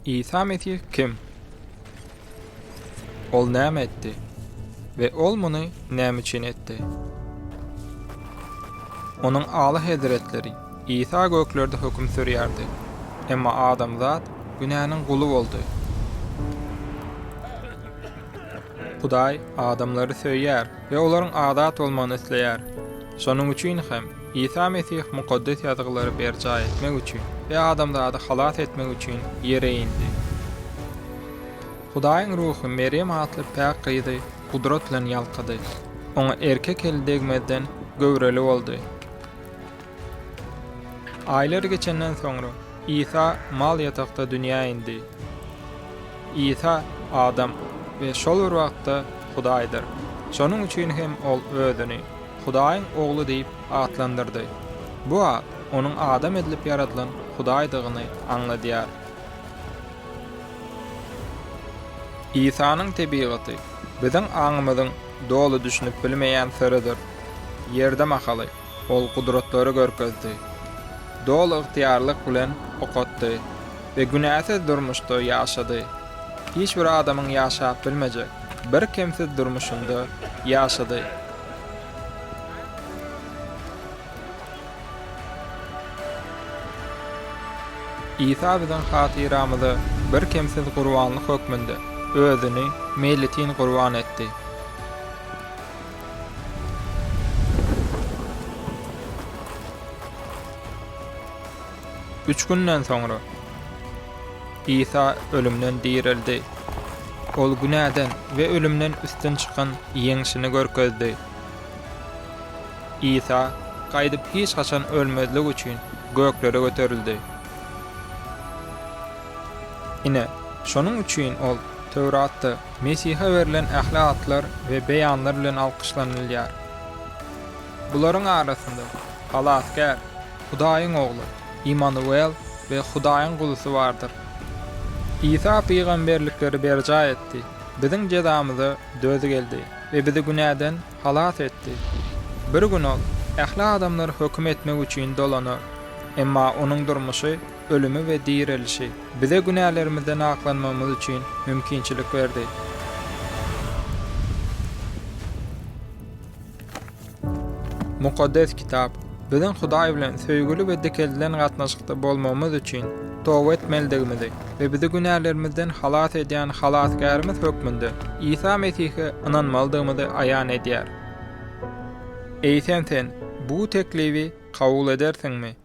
Isa Mesih kim? Ol näme etdi? We ol muny näme üçin etdi? Onuň Aly Hezretleri Isa göklerde höküm sürýärdi. Emma adamzat günäniň guly boldy. Hudaý adamlary söýýär we olaryň azat bolmagyny isleýär. Şonuň üçin hem Isa Mesih Mukaddes Ýazgylary berjaý etmek üçin we adamzady halas etmek üçin ýere indi. Hudaýyň Ruhy Merýem atly päk gyzy gudrat bilen ýalkady. Oňa erkek eli degmezden göwreli boldy. Aýlar geçenden soňra, Isa mal ýatakda dünýä indi. Isa adam we şol bir wagtda Hudaýdyr. Şonuň üçin hem ol özüni Hudaýyň Ogly diýip atlandyrdy. Bu at onuň adam edilip ýaradylan Hudaýdygyny aňladýar. Isanyň tebigaty biziň aňymyzyň doly düşünip bilmeýän syrydyr. Ýerde mahaly Ol gudratlary görkezdi, doly ygtyýarlyk bilen okatdy we günäsiz durmuşda ýaşady. Hiç bir adamyň ýaşap bilmejek birkemsiz durmuşynda ýaşady. Isa biziň hatyramyza birkemsiz gurbanlyk hökmünde Özüni meýletin gurban etdi. Üç günden soňra Isa ölümden direldi. Ol günäden we ölümden üstün çykan ýeňşini görkezdi. Isa gaýdyp hiç haçan ölmezlik üçin göklere göterildi. Ine, şonuň üçin ol Töwratda Mesihe berlen ähli atlar we beýanlar bilen alkyşlanylýar. Bularyň arasynda Halasgär, Hudaýyň Ogly, Immanuel we Hudaýyň Guzusy bardyr. Isa pygamberlikleri berjaý etdi, biziň jezamyza döz geldi we bizi günäden halas etdi. Bir gün Ol ähli adamlary höküm etmek üçin dolanar. Emma Onuň durmuşy ölümi we direlişi bize günälerimizden aklanmagymyz üçin mümkinçilik berdi. Mukaddes Kitap biziň Hudaý bilen söýgüli we dikeldilen gatnaşykda bolmagymyz üçin toba etmelidigimizi we bizi günälerimizden halas edýän Halasgärimiz hökmünde Isa Mesihe ynanmalydygymyzy aýan edýär. Eýsem sen bu teklibi kabul edersiňmi?